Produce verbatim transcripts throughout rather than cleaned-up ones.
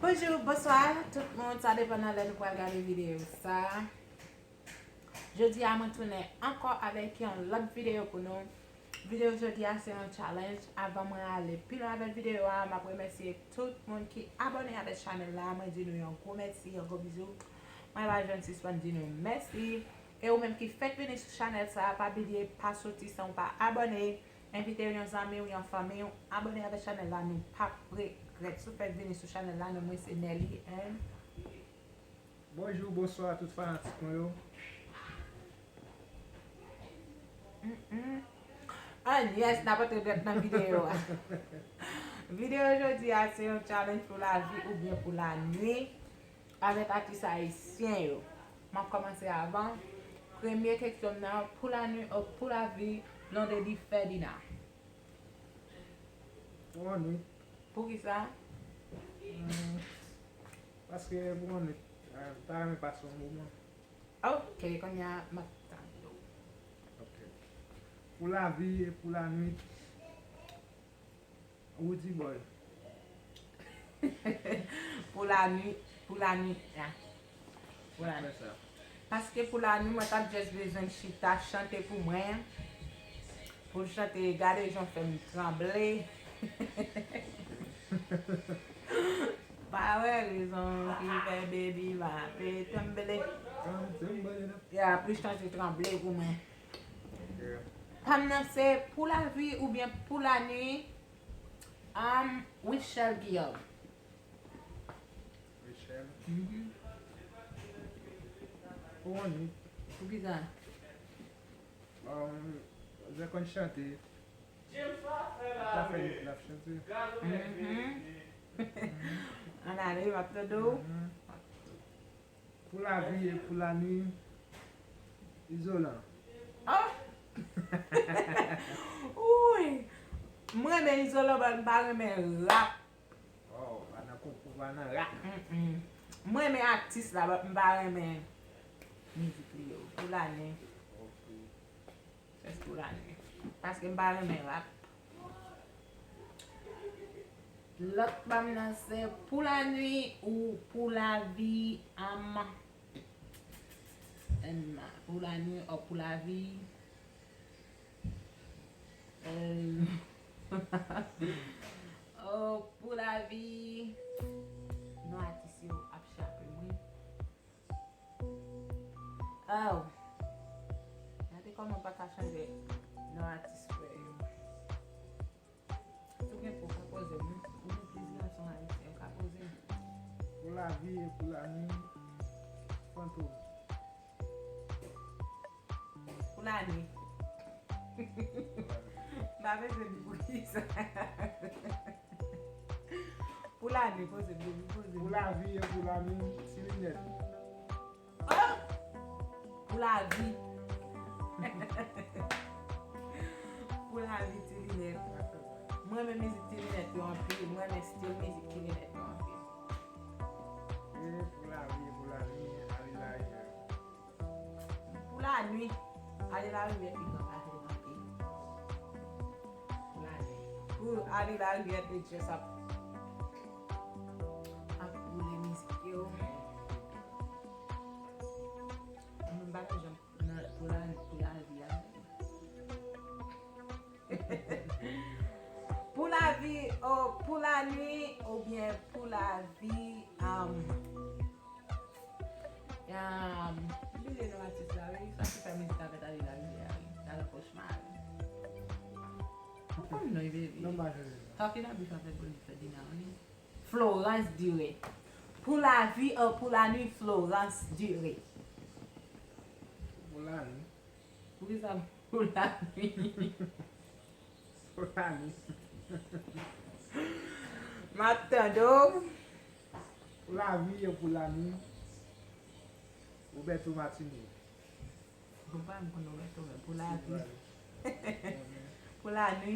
Bonjou, bonswa tout moun, sa depann nan lè nou pral gade videyo sa. Jodi a mwen tounen ankò avèk yon lòt videyo pou nou. Videyo jodi a se yon challenge. Avan mwen ale pi lwen avèk videyo a, m ap remèsye tout moun ki abòne avèk chanèl la. Mwen di nou yon gwo mèsi, yon gwo bizou. Mwen pa janm sispann di nou mèsi. E ou menm ki fèk vini sou chanèl sa, pa bliye pa soti san w pa abòne. Envite yon zanmi w, yon fanmi w, abòne avèk chanèl la, nou p ap regrèt. Si w fèk vini sou chanèl la, non mwen se Nelly and Bonjou, bonswa tout fanatik mwen yo. Mm-mm. Ah yes, n ap antre dwèt nan videyo a. Videyo jodi a se yon challenge pou lavi oubyen pou lanwi avèk atis ayisyen yo. M ap kòmanse avan. Premye kesyon m nan, pou lanwi ou pou lavi, Blondedy Ferdinand? Pou lanwi. Poukisa? Hmm, paske pou lanwi, ah, m ta renmen pase yon moman. Ok, kounye a m ap tande w. Ok. Pou lavi e pou lanwi, Roody Boy. Pou lanwi, pou lanwi, ah. Pou lanwi. Paske pou lanwi, mwen t ap just bezwen chita chante pou mwen. Pou l chante, gade jan w fè m tranble. Pa wè rezon ki fè baby m ap tranble. Ya, pou l chante tranble pou mwen. Pa m nan se pou lavi oubyen pou lanwi, um, Rutshelle Guillaume. Rutshelle. Mhm. Pou lanwi. Poukisa? Um, jan l konn chante. Sa fè nèt l ap chante. Mhm. Ann ale, m ap tande w. Mhm. Pou lavi e pou lanwi, Izolan. Ah! Wi! M renmen Izolan, but m pa renmen rap. Oh, pa nan konkou, pa nan rap. Mm-mm. M renmen atis la, but m pa renmen mizik li yo. Pou lanwi. Ok. Se pou lanwi. Paske m pa renmen rap. Lòt pa m nan se pou lanwi ou pou lavi, um, um, pou lanwi ou pou lavi. Um, oh, pou lavi. Non atis yo ap chape mwen. Oh. Gade kòman m pa ka chanje non atis frè yo. Si w gen pou w ka poze m, wi. Ou gen plis gason ayisyen, ou ka poze m. Pou lavi e pou lanwi, Fantom. Pou lanwi. M pa bezwen di poukisa. Pou lanwi, poze m, baby, poze m. Pou lavi e pou lanwi, Ti Linèt. Oh! Pou lavi. Pou lavi, Ti Linèt. Mwen renmen mizik Ti Linèt yo anpil. Mwen renmen stil mizik Ti Linèt yo anpil. E pou lavi, e pou lanwi, Ale Larivyè. Pou lanwi, Ale Larivyè pi gran pase l kanpe. Pou lanwi. Pou Ale Larivyè te just ap, ap boule mizik yo. Mwen pa nan janm nan pou la, pou lavi a. Pou lavi, oh, pou lanwi oubyen pou lavi, um, um, m bliye non atis la, wi. Sa ki fè mizik la fèt Ale Larivyè a, wi. Dal Cauchemar, wi. Ou konn non, baby. Non, m pa jwenn li. Talking About sa fèt Blondedy Ferdinand, wi. Florence Duré. Pou lavi ou pou lanwi, Florence Duré. Pou lanwi. Poukisa pou lanwi? Pou lanwi. M ap tande w. Pou lavi e pou lanwi, Roberto Martini. Bon, pa m konn Roberto, men pou lavi. Pou lanwi.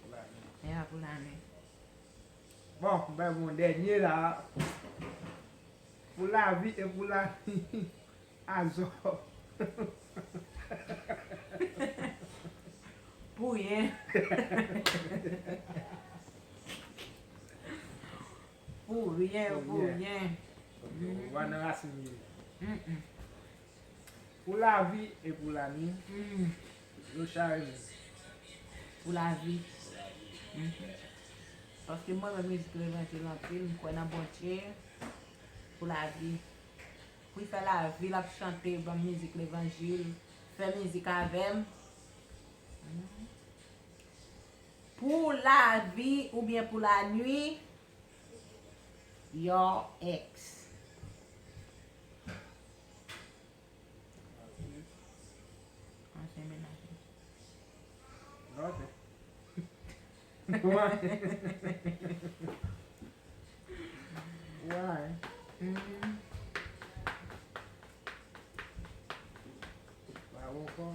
Pou lanwi. Ya, pou lanwi. Bon, m bay yon dènye la. Pou lavi e pou lanwi, Azò. Pou ryen. Pou ryen, pou ryen. Ok, ou va nan rasin li. Mm-mm. Pou lavi e pou lani, mm, yo chare menm. Pou lavi. Pou lavi. Mm. Paske mwen renmen mizik levanjil anpil, m kwè nan Bondye. Pou lavi. Pou l fè lavi, l ap chante ban mizik levanjil, fè mizik avè m. Mm. Pou lavi oubyen pou lanwi, your ex. Ansyen menaj. Ok. Why? Why? Mm. Pa ankò.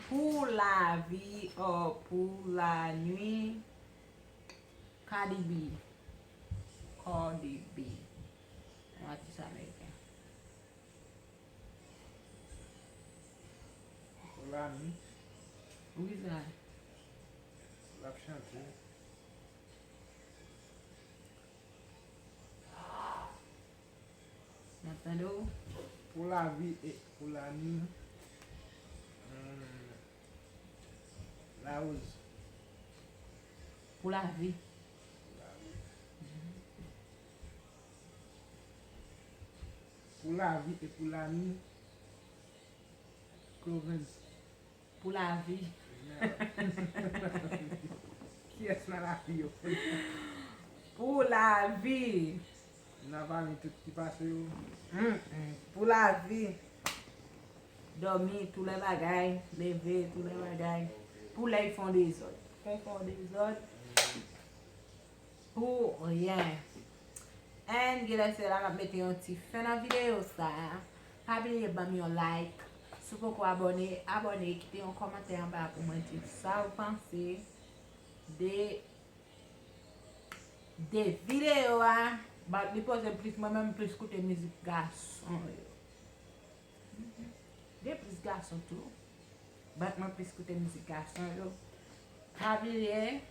Pou lavi or pou lanwi. Cardi B. Cardi B. Yon atis ameriken. Pou lani. Poukisa? L ap chante. M ap tande w. Pou lavi e pou lani. Hmm. Larose. Pou lavi. Pou lavi. Pou lavi e pou lani. Clovens. Pou lavi. Kiyès nan lavi yo? Pou lavi. Nan pami tout ki pase yo. Mm, mm. Pou lavi. Dòmi, tou lè bagay. Leve, tou lè bagay. Pou lè y fè yon dezòd. Pou fè yon dezòd. Pou ryen. And genlè se la m ap mete yon ti fen nan videyo sa a. Pa bliye ban m yon like. Si w poko abòne, abòne, kite yon kòmantè anba pou mwen di sa w panse de, de videyo a. But li poze m plis, mwen menm m plis koute mizik gason yo. Gen plis gason tou. But mwen plis koute mizik gason yo. Pa bliye,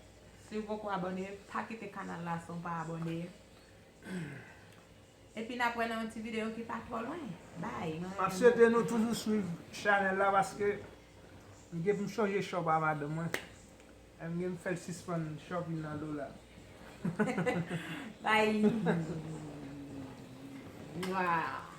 si w poko abòne, pa kite kanal la san w pa abòne. Epi n ap wè nan yon ti videyo ki pa twò lwen. Bye. M ap swete nou toujou swiv chanèl la paske m gen pou m chanje chòp a madanm mwen. M gen m fè l sispann chòp li nan dola. Bye. Wow.